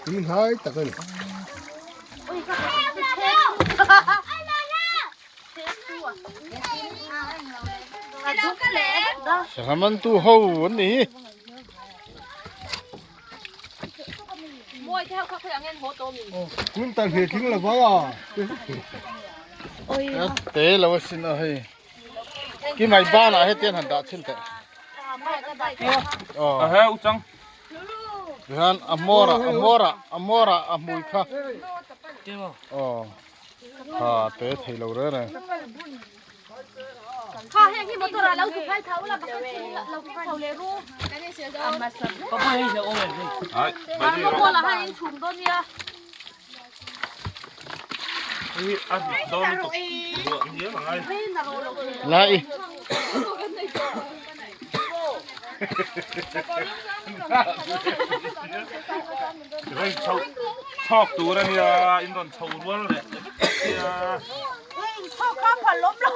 Tui hnai tak a ni. Sangha mantu ho an ni hi. Kun tan hle tling lo va. A te lo a sin a hei. Ki mai banah hetian han dah chhin teh. A he u chang. Tihian a hmawr ah a hmawr ah a hmawr ah a hmui kha. Aw ha te thei lo reng reng. Lai Chhawk tur a nia in rawn chho rual leh sia. Chhawk kha phalawm lo.